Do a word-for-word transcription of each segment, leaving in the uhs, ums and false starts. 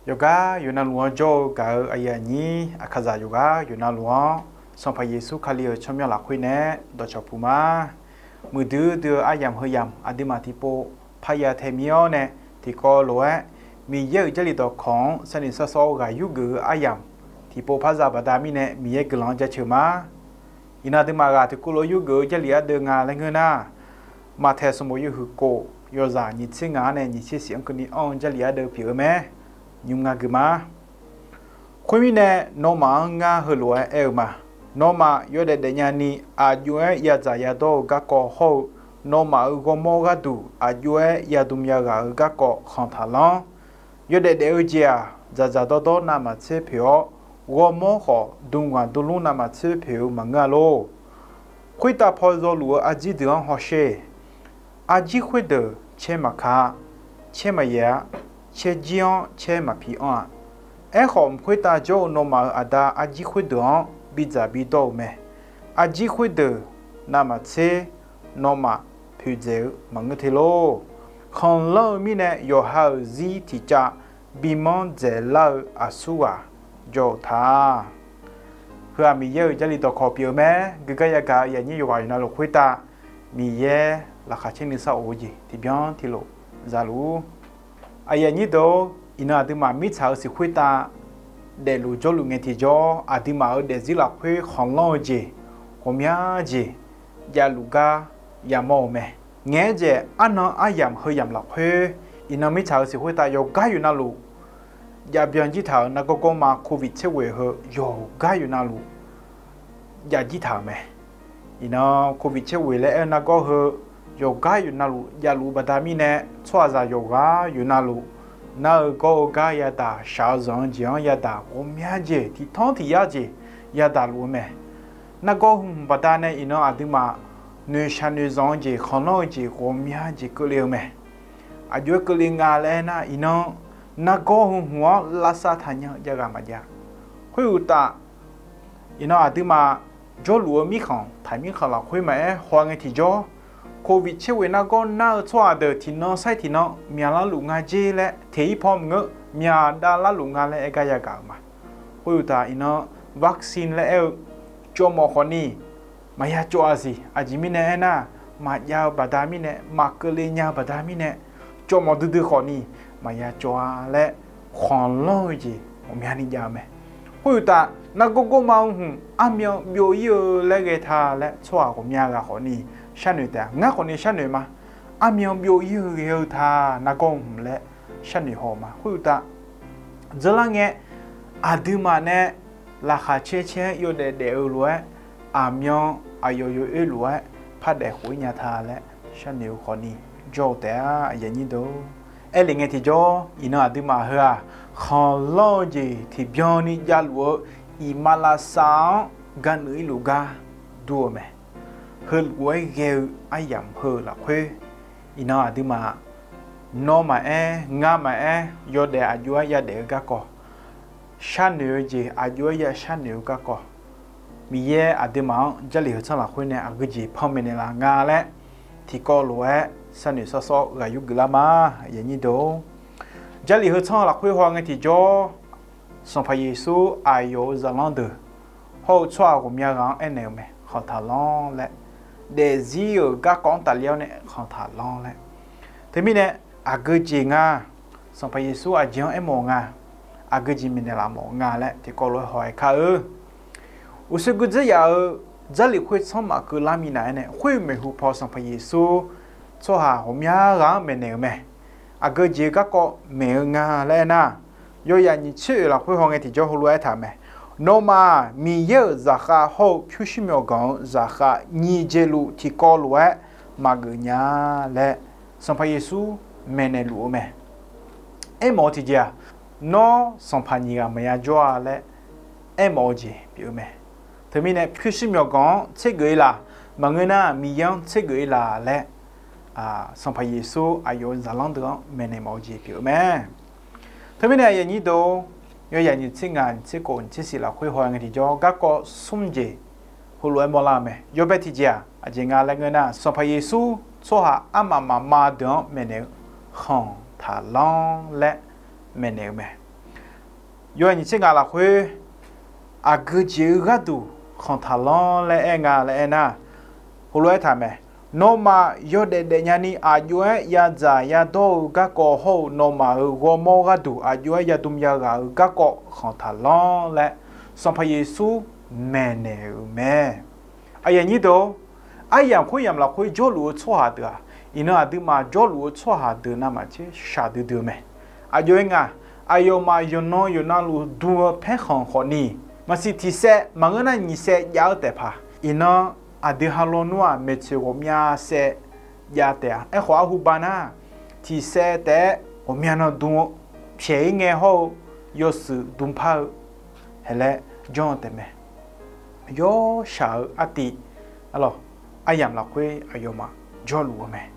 Yawqgar yawqnavluf-anr jawr-eu gaq-eu aqyuif aqnyir Aqkaqzaq yawqgar yawqnavluf-anr, Sanqpaq Yeqsur Kali-euq tsawrmyanr lafkhoer nae dawqcawq puq ma. Muiqdui dui-eu aryamq heu yamq aqduimaf tiqpov parya tae mir-awr nae, tiqkawv lof-aer Miqyaer-euq Jarlif dawqkawq-anr sharnoeq sharsawr ghaq yurgeuf-eu aryamq tiqpov parza baqda mirnae Miqyaer guiqlanq-anr jaceuq ma. Iqnan aqduimaf ghaq tiqkawv lof-aer yurgeuf-eu Jarlif ardeuv nga laer ngeur nar, Maqtaeq sanqbof yawhuiq kof yawzaq nyiq tser ngaq-anr nae nyiq tser shif-anr keuvni anr-eu Jarlif ardeuv pyeuf-eu mae. Nymr ngar gui ma. Khoermirnae, nawmaf-anr ngar heulof-aer aer-eu ma. Nawmaf yawdaef daefnya ni aqjox-aer yadzaq yadawr-eu garkawv hawr-eu, nawmaf-euq ghawrmawr gharduq aqjox-aer yadm yaghaq-eu garkawv khanq taqlanr. Yawdaef daef-eu jeq-aq, dzaqdzaq dawrdawr navmaqtser poeq-awr, ghawrmawr khawf dmghaq dmlmr navmaqtser poeq-eu maqngeur-a lor. Khoertav paw zawluf-eu arjir deuq-anr hawsher. Arjir khoerdeuq caer maqka, caer maqyaef-a, caerjir-anr caer maqpi anr-a. Aerkhawf, mq khoertav jawr-eu nawmaf-euq Aqda arjir khoerdeuq-anr bidzaq bidawr-euq mae. Arjir khoerdeuq navmaqtser nawmaf poeqdzaeq-eu maqngeur te lor. Khanqlanr-eu mirnae yawqha-euq zir tiqcav bimanr dzaeqlar-eu aqsurghaq jawr-eu ta. Heu-aq Miqyaer-euq Jarlif dawqkawq pyeuf-eu mae. Guigar yagaq-eu aqyuif aqnyir yawqghaq yawqnavluf khoertav, Miqyaer laqkhaq caer nuisar of-eu jeq tiqbyan tiqlof za luf-ur. Aqyuif aqnyir deuq-or, iqnan aqduimaf mirtsaq-eu siq khoertav daefluf jawrluf ngae tiqjawr, aqduimaf-euq daefzir lafkhoer khanqlanr-eu jeq ghawqmya jeq javluf gar yamawr-eu mae. Ngaeq-aer jaeq arnan aryamq heu yamq lafkhoer, iqnan mirtsaq-eu siq khoertav yawqgar yawqnavluf javbyan jir taq-euq nargawr gawrma Covid tser ghoeq heu yawqgar yawqnavluf jav jir taq-euq mae. Iqnan Covid tser ghoeq laer aer-eu nargawr heu yawqgar yawqnavluf javluf-eu baqda mirnae, tsawrhaqzaq yawqghaq yawqnavluf nar-eu gawr-eu gar yadaq, shaq-eu zanq-eu jeq-anr yadaq, ghawqmya jeq tiqtanr tiq yar jeq yadaq luf-eu mae. Nargawr heu hmq baqda nae iqnan aqduimaf noeqshaq noeqzanq-eu jeq, khanqlanr-eu jeq ghawqmya jeq keuvle-eu mae. Aqjox-aer keuvle nga laer aernar, iqnan nargawr heu hmq-anr lavsav taqnya-eu javghaq maqjav. Khoeruqtaf, iqnan aqduimaf jawrluf-eu mirkhanq taq mirkhanq lafkhoer maqaer haw ngae tiqjawr, Covid tser ghoeq nargawr nar-eu tsawrhaq deuq tiqnan sair tiqnan myaqlar luf nga jer laer teq-ir paw maqngeur, myaq davlar luf nga laer aer gar yagaq-euq ma. Khoeruqtaf iqnan vaccine laer aer-eu cawv mawf khawfni maqya cawv-a siq. Aqjeq mirnae aernar, maqjav-eu baqda mirnae, maqkeuvle nya-eu baqda mirnae, cawv mawf duidui khawfni maqya cawv-a laer khanqlanr-eu jeq ghawqmyani jav-eu mae. Khoeruqtaf nargawr gawrma-eu hmq armyan byov-ir-eu laer ghae ta laer tsawrhaq ghawqmya ghaq khawfni sharnoeq taef-a. Ngar khawfni sharnoeq ma. Armyan byov-ir-eu ghae-eu ta, nargawr-eu hmq laer sharnoeq haw-eu ma. Khoeruqtaf, dzeurlar ngae, aqduimaf nae laqkhaq caer caer-aer yawdaef daef-eu lof-aer, aqmyan aqyawf yawoer lof-aer pardaef khof-ir nya ta laer sharnoeq-eu khawfni jawr-eu taef-a. Aerle ngae tiqjawr, iqnan aqduimaf heu-aq, khanqlanr-eu jeq tiqbyan ni javluf-eu iqmalavshav-anr garnuiv-ir luf gar dur-eu mae. Heulof-aer ghae-eu aryamq heu lafkhoer, iqnan aqduimaf nawr maqaer, ngar maqaer, yawdaef aqjox-aer yadaef-eu garkawv, sharnoeq-eu jeq aqjox-aer ya sharnoeq-eu garkawv, Miqyaer aqduimaf-anr Jarlif heu tsanr lafkhoer nae aqgeu jeq panmaeq naeqlaf nga laer, tiqkawv lof-aer sharnoeq sharsawr ghaq yurgeuf lar ma. Jarlif heu tsanr lafkhoer haw ngae tiqjawr, Sanqpaq Yeqsur aqyawf-euq zaqlanr deuq hawr-eu tsawrhaq ghawqmya ghaq-anr aernaeq-eu mae, khanq taqlanr laer. Daefzir-euq garkawv-anr tafler-awr nae khanq taqlanr laer. Teumirnae aqgeu jeq nga, Sanqpaq Yeqsur aqjeq-anr aermawf nga, aqgeu jeq maeqnaeq laf mawf nga laer tiqkawv lof-aer haw-aer kar-eu. Uqshoe gui dzeur yaf-euq Jarlif khoer tsanr maqkeuv lar minav-aer nae, khoer-euq maeqhu paw Sanqpaq Yeqsur tsawrhaq ghawqmya ghaq-anr maeqnaeq-eu mae. Aqgeu jeq garkawv maeq-eu nga laer aernar, yawyaq nyiq tser oeq lafkhoer haw ngae tiqjawr heulof-aer aertaq-euq mae. Nawmaf-aq Miqyaer-euq zaqkhav hawr-eu pyurshuir myawqganq-eu zaqkhav nyiq jeq luf tiqkawv lof-aer maqgeuf nya laer Sanqpaq Yeqsur maeqnaeq luf-eu mae. Aermawf-eu tiqjeq-aq, nawr sanqpaq nyiq ghaq maqya jawr-a laer aermawf-eu jeq pyeuf-eu mae. Teumirnae pyurshuir myawqganq-anr tsergeuf-ir laf, maqngeur nar Miqyaer-anr tsergeuf-ir laf laer, Sanqpaq Yeqsur aqyawf-euq zaqlanr deuq-anr maeqnaeq mawf-eu jeq pyeuf-eu mae. Teumirnae aqyuif aqnyir deuq, yawyaq nyiq tser ngaq, nyiq tser kof, nyiq tser siq lafkhoer haw ngae tiqjawr garkawv smr jeq heulof-aer mawrlar-eu mae. Yawbae tiqjeq-aq, aqjeq nga laer ngeur nar, Sanqpaq Yeqsur tsawrhaq armaf mafma deuq-anr maeqnaeq-eu khanq taqlanr laer maeqnaeq-eu mae. Yawhaiq nyiq tser ngaq lafkhoer, aqgeu jeq-eu gharduq khanq taqlanr laer aer nga laer aernar, heulof-aer taq mae. Nawmaf yawdaef daefnya ni aqjox-aer yadzaq yadawr-eu garkawv hawr-eu nawmaf-euq ghawrmawr gharduq aqjox-aer yadm yaghaq-eu garkawv khanq taqlanr laer Sanqpaq Yeqsur maeqnaeq-euq mae. Aqyuif aqnyir deuq-or, aryamq khoeryamq lafkhoer jawrluf-eu tsawrhaq deuq-aq, iqnan aqduimaf jawrluf-eu tsawrhaq deuq navmaqtser shaqdui dui-eu mae. Aqjox-aer nga, aqyawfmaf yawqnan yawqnavluf dm-eu paerkhanq khawfni, maqsiq tiq saev maqngeur nar nyiq saev jav-eu taef paq, iqnan aqdui ha lawnmr-aq maeqtsoeq ghawqmya saev jav taef-a. Aerkhawf arhu baq nar, tiq saev taef-aer ghawqmya nan dm-eu pyaeq-ir ngae hawr-eu yawshuif dm par-eu haeq laer janr-eu taef mae. Yawshaq-eu artiv, arlawq, aryamq lafkhoer aqyawfmaf jawrluf-eu mae.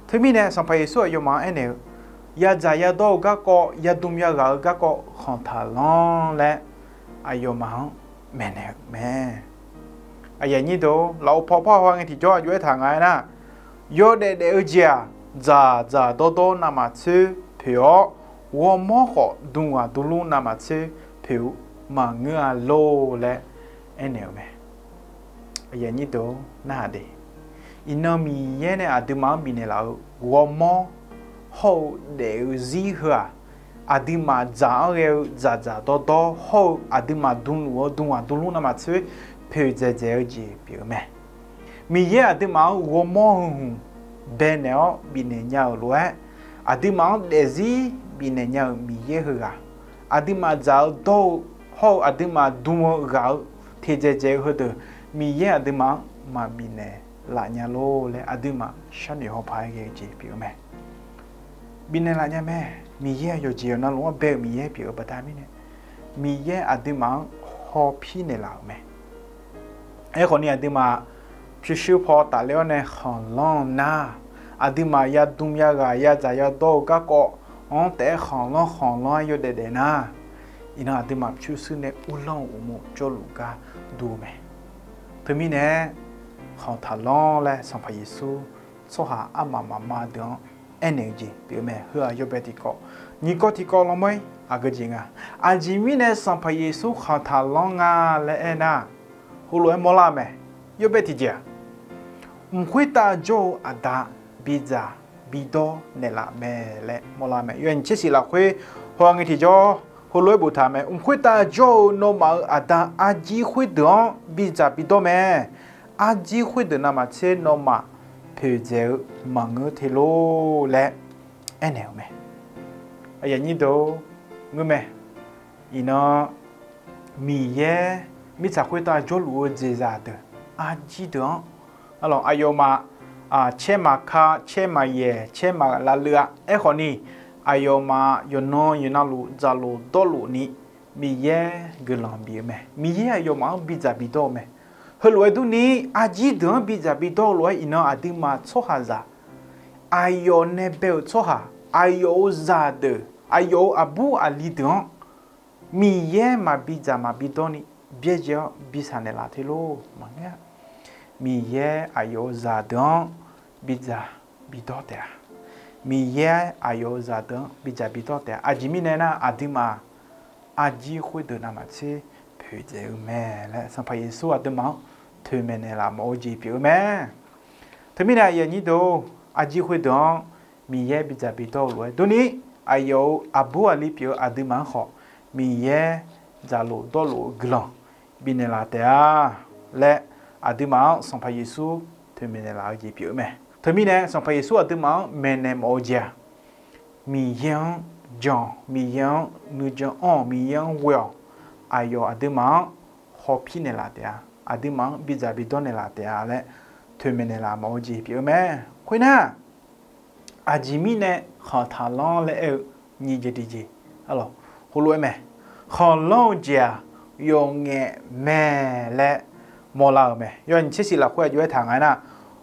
Teumirnae Sanqpaq Yeqsur aqyawfmaf-anr aernaeq-eu, yadzaq yadawr-eu garkawv, yadm yaghaq-eu garkawv khanq taqlanr laer aqyawfmaf-anr maeqnaeq-euq mae. Aqyuif aqnyir deuq-or, lafov paw parhaw ngae tiqjawr aqjox-aer taq nga aernar, yawdaef daef-eu jeq-aq, dzaqdzaq dawrdawr navmaqtser poeq-awr, ghawrmawr khawf dm ghaq dm lmr navmaqtser poeq-eu maqngeur-a lor laer aernaeq-euq mae. Aqyuif aqnyir deuq-or, narhaq de. Iqnan Miqyaer nae aqduimaf-anr bifnaeq laf-eu ghawrmawr hawr-eu daef-eu zir heu-aq, aqduimaf dzaq-anr ghae-eu dzaqdzaq dawrdawr hawr-eu aqduimaf dm luf-eu dm ghaq dm lmr navmaqtser poeq dzaeqdzaeq-eu jeq pyeuf-eu mae. Miqyaer aqduimaf-anr ghawrmawr heu hmq baenaeq-awr bifnaeq nya-euq lof-aer, aqduimaf-anr daefzir bifnaeq nya-euq Miqyaer heughaq, aqduimaf dzaq-eu dawr-eu hawr-eu aqduimaf dm-eu ghaq-eu teqdzaeqdzaeq-eu heudeuq, Miqyaer aqduimaf-anr maqbifnaeq laf nya lor laer aqduimaf sharnoeq hawpaq-aer ghae-eu jeq pyeuf-eu mae. Bifnaeq laf nya mae. Miqyaer-aq yawqjeq yawqnavluf-anr bae-euq Miqyaer pyeuf-eu baqda mirnae, Miqyaer aqduimaf-anr hawpir naeqlaf-euq mae. Aerkhawfni aqduimaf pyurshuir paw tafler-awr nae khanqlanr-eu nar, aqduimaf yadm yaghaq yadzaq yadawr-eu garkawv-anr taef-aer khanqlanr khanqlanr-aer yawdaef daef nar, iqnan aqduimaf pyurshuir nae uvlanr-eu uqmov jawrluf gar dur-eu mae. Teumirnae-aer, khanq taqlanr laer Sanqpaq Yeqsur tsawrhaq armaf mafma deuq-anr aernaeq-eu jeq pyeuf-eu mae. Heu-aq yawbae tiqkawv, nyiq kawv tiqkawv lanmawr-ir aqgeu jeq nga. Aqjeq mirnae Sanqpaq Yeqsur khanq taqlanr nga laer aernar, heulof-aer mawrlar-eu mae. Yawbae tiqjeq-aq, mq khoertav jawr-eu aqda bidzaq bidawr naeqlaf mae laer mawrlar-eu mae. Yawhaiq nyiq tser shif lafkhoer hawr ngae tiqjawr heulof-aer boftaq mae. Mq khoertav jawr-eu nawmaf-euq aqda arjir khoerdeuq-anr bidzaq bidawr mae. Arjir khoerdeuq navmaqtser nawmaf poeqdzaeq-eu maqngeur te lor laer aernaeq-euq mae. Aqyuif aqnyir deuq-or, ngeur mae. Iqnan Miqyaer mirtsaq khoertav jawrluf-eu jeqzaq deuq, arjir deuq-anr, arlawq, aqyawfmaf caer maqka, caer maqyaeq, caer maqlavleuv-a. Aerkhawfni, aqyawfmaf yawqnan yawqnavluf dzaqlof dawrluf ni Miqyaer guiqlanq bif-eu mae. Miqyaer aqyawfmaf-anr bidzaq bidawr-eu mae. Heulof-aer durni, arjir deuq-anr bidzaq bidawr-eu lof-aer iqnan aqduimaf tsawrhaqzaq, aqyawf nae bae-euq tsawrhaq, aqyawf-euq zaqdeuq, aqyawf-euq aqbur aqli deuq-anr Miqyaer maqbidzaq maqbidawr ni byaerdzae-awr bi saqnaeq laf te lor maqngeur-a. Miqyaer aqyawf-euq zaqdeuq-anr bidzaq bidawr taef-a. Miqyaer aqyawf-euq zaqdeuq-anr bidzaq bidawr taef-a. Aqjeq mirnae nar, aqduimaf arjir khoerdeuq navmaqtser poeqdzaeq-eu mae laer Sanqpaq Yeqsur aqduimaf-anr toeqmaeq naeqlaf mawf-eu jeq pyeuf-eu mae. Teumirnae aqyuif aqnyir deuq-or, arjir khoerdeuq-anr Miqyaer bidzaq bidawr-eu lof-aer durni, aqyawf-euq aqbur aqli pyeuf-eu aqduimaf-anr khawf, Miqyaer dzaqlof dawrlof-eu guiqlanq bifnaeq laf taef-a laer, aqduimaf-anr Sanqpaq Yeqsur toeqmaeq naeqlaf-eu jeq pyeuf-eu mae. Teumirnae Sanqpaq Yeqsur aqduimaf-anr maeqnaeq mawf-eu jeq-aq, Miqyaer-anr jan-awq, Miqyaer-anr nuijan anr-awq, Miqyaer-anr ghoe-awq, aqyawf aqduimaf-anr hawpir naeqlaf taef-a, aqduimaf-anr bidzaq bidawr naeqlaf taef-a laer toeqmaeq naeqlaf mawf-eu jeq pyeuf-eu mae. Khoernar, aqjeq mirnae khanq taqlanr laer aer-eu nyiq jeq tiqjeq, arlawq, heulof-aer mae. Khanqlanr-eu jeq-aq, yawf ngaef mae laer mawrlar-euq mae. Yawhaiq nyiq tser shif lafkhoer aqjox-aer taq nga aernar,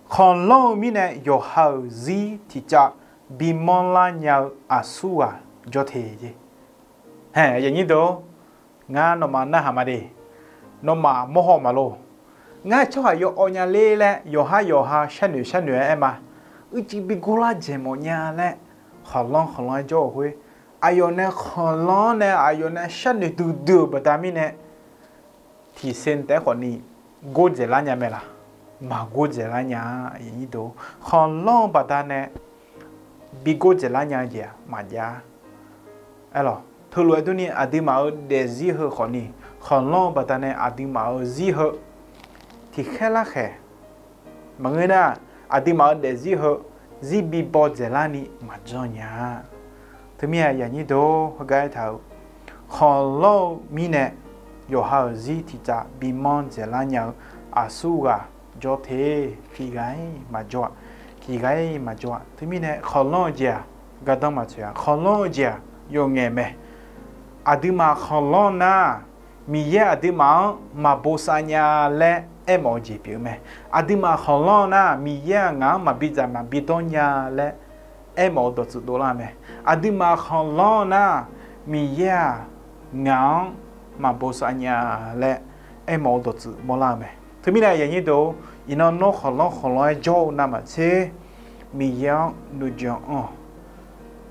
khanqlanr-eu mirnae yawqha-euq zir tiqcav bimanr lar nya-eu aqsur ghaq jawr te jeq. Haeq, aqyuif aqnyir deuq-or, ngar nawmaf narhaq ma de. Nawmaf mawrhaw maqlor. Ngar tsawrhaq yaw'aw nya ler laer yawqhar yawqha sharnoeq sharnoeq-aer aer ma. Uicuiv bi gor lar dzaeq mawf nya laer, khanqlanr khanqlanr-aer jawr-euq khoer, Aqyawf nae khanqlanr-anr nae aqyawf nae sharnoeq duidui-euq baqda mirnae, tiqse taef-aer khawfni gordzaeq lar nya mae laq? Maqgordzaeq lar nya-a. Khanqlanr-eu baqdanae bi gordzaeq lar nya-eu jeq-aq maqjav-a. Aerlawq, teulof-aer durni aqduimaf-euq daefzir heu khawfni, khanqlanr-eu baqdanae aqduimaf-euq zir heu tiqkhaer larkhaeq maqngeur nar, aqduimaf-euq daefzir heu zir bi bawdzaeq larni maqjan nya-a. Teumirnae aqyuif aqnyir deuq-or, heugar aertaq-euq, khanqlanr-eu mirnae yawqha-euq zir tiqtsaf bimanr dzaeqlar nya-eu aqsurghaq jawr te. Tiqghaq-iq maqjawr-a, tiqghaq-iq maqjawr-a. Teumirnae khanqlanr-eu jeq-aq gardanr maqtsoeq-a. Khanqlanr-eu jeq-aq yawf ngaeq mae. Aqduimaf khanqlanr nar, Miqyaer aqduimaf-anr maqbosav nya laer aermawf-eu jeq pyeuf-eu mae. Aqduimaf khanqlanr nar, Miqyaer-aq ngaq-anr maqbi dzaq maqbi dawr nya laer aermawf-eu dawqtsuif dovlar-eu mae. Aqduimaf khanqlanr nar, Miqyaer-aq ngaq-anr maqbosav nya laer aermawf-eu dawqtsuif mawrlar-eu mae. Teumirnae aqyuif aqnyir deuq-or, iqnan nawr khanqlanr khanqlanr-aer jawr-eu navmaqtser, Miqyaer-anr nuijan anr-awq.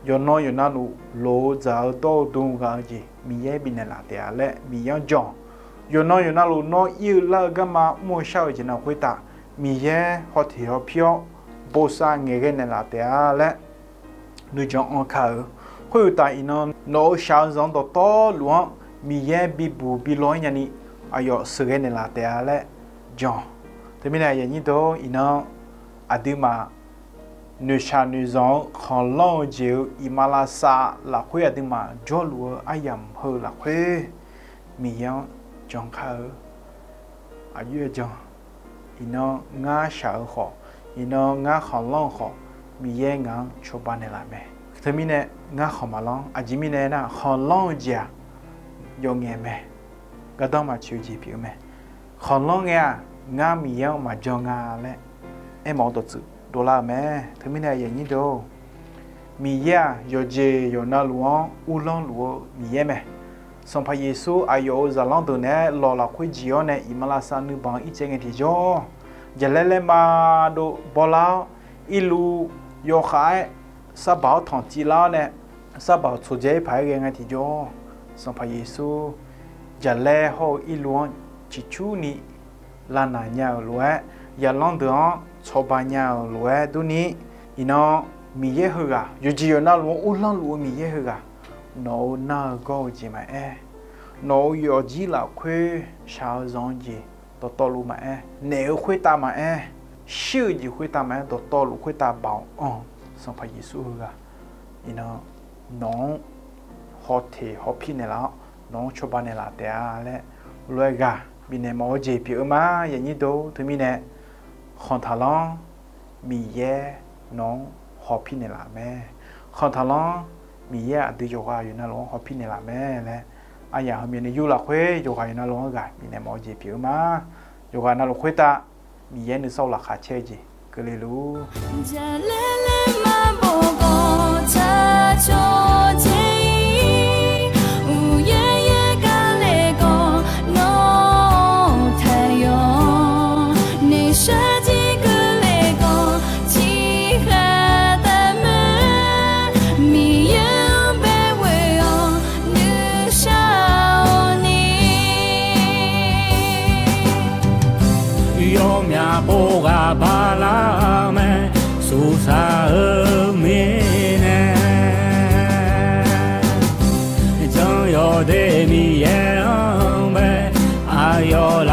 Yawqnan yawqnavluf loq-eu dzaq-eu dawr-eu dm ghaq-eu jeq Miqyaer bifnaeq laf taef-a laer Miqyaer-anr jan-awq. Yawqnan yawqnavluf nawr ir-eu lar-eu garma mr-eu shar-eu jeq navluf khoertav Miqyaer hawteq hawpir-awr bosav ngaeqghae naeqlaf taef-a laer nuijan anr kar-eu. Khoeruqtaf iqnan nawq-euq shaq-eu zanq-eu dawqtawvluf-anr Miqyaer bibuq bi law-aer nyani aqyawf sheuqghae naeqlaf taef-a laer jan-awq. Teumirnae aqyuif aqnyir deuq-or, iqnan aqduimaf noeqshaq noeqzanq-eu khanqlanr-eu jeq-eu iqmalavshav lafkhoer aqduimaf jawrluf-eu aryamq heu lafkhoer Miqyaer-anr jan kar-eu. Aqjox-aer jan, iqnan ngar shaq-eu khawf, iqnan ngar khanqlanr-eu khawf, Miqyaer ngaq-anr cawba naeqlaf mae. Teumirnae ngar khanq maqlanr. Aqjeq mirnae aernar, khanqlanr-eu jeq-aq yawf ngaeq mae. Gardanr maqtsoeq-eu jeq pyeuf-eu mae. Khanqlanr ngae-aq, ngar Miqyaer-anr maqjan nga laer aermawf-eu dawqtsuif dovlar-eu mae. Teumirnae aqyuif aqnyir deuq-or, Miqyaer-aq yawqjeq yawqnavluf-anr uvlanr luf-eu Miqyaer mae. Sanqpaq Yeqsur aqyawf-euq zaqlanr deuq naeq-aer lawq lafkhoer jeq-awr nae iqmalavshav nuibanq-anr irtsaev ngae tiqjawr, jaqlaer laerma dov bawlar-awr, irluv yawkhav-aer sarbaq-awr tanqciv lar-awr nae, sarbaq-euq tsoqdzae-ir paq-aer ghae ngae tiqjawr, Sanqpaq Yeqsur jaqlaer hawr-eu irluv-anr ciqcurni lavnaq nya-euq lof-aer, zaqlanr deuq-anr cawba nya-euq lof-aer durni, iqnan Miqyaer heughaq, yawqjeq yawqnavluf-anr uvlanr luf-eu Miqyaer heughaq, nawq-euq nar-eu gawr-eu jeq maqaer, nawq-euq yawfjir lafkhoer shaq-eu zanq-eu jeq dawqtawvluf maqaer, naef-eu khoertav maqaer, shir-eu jeq khoertav maqaer, dawqtawvluf khoertav baoq anr-eu Sanqpaq Yeqsur heughaq, iqnan nawq-anr hawteq hawpir naeqlaf-awr, nawq-anr cawba naeqlaf taef-a laer lof-aer ghaq bifnaeq mawf-eu jeq pyeuf-eu ma. Aqyuif aqnyir deuq-or, teumirnae khanq taqlanr, Miqyaer nawq-anr hawpir naeqlaf mae. Khanq taqlanr, Miqyaer aqdui yawqghaq yawqnavluf-anr hawpir naeqlaf mae laer, aryaq heumyav ni yur lafkhoer yawqghaq yawqnavluf-anr ghaq bifnaeq mawf-eu jeq pyeuf-eu ma. Yawqghaq navluf khoertav Miqyaer nuisar-eu laqkhaq caer-eu jeq keuvle luf. Jaqlaer laerma bofgawq tsaq cawq caer-ir, uqyaer yaer gar le gawq nawq-anr taq yawq, noeqshaq jir keuv le gawq ciqkhaq taq mae, Miqyaer-anr bae ghoe-awq nuishar-awq ni. Yawmyaq pov ghaq bala mae, suqsaq-eu mirnae. Jan yawqde Miqyaer-anr bae, aqyawf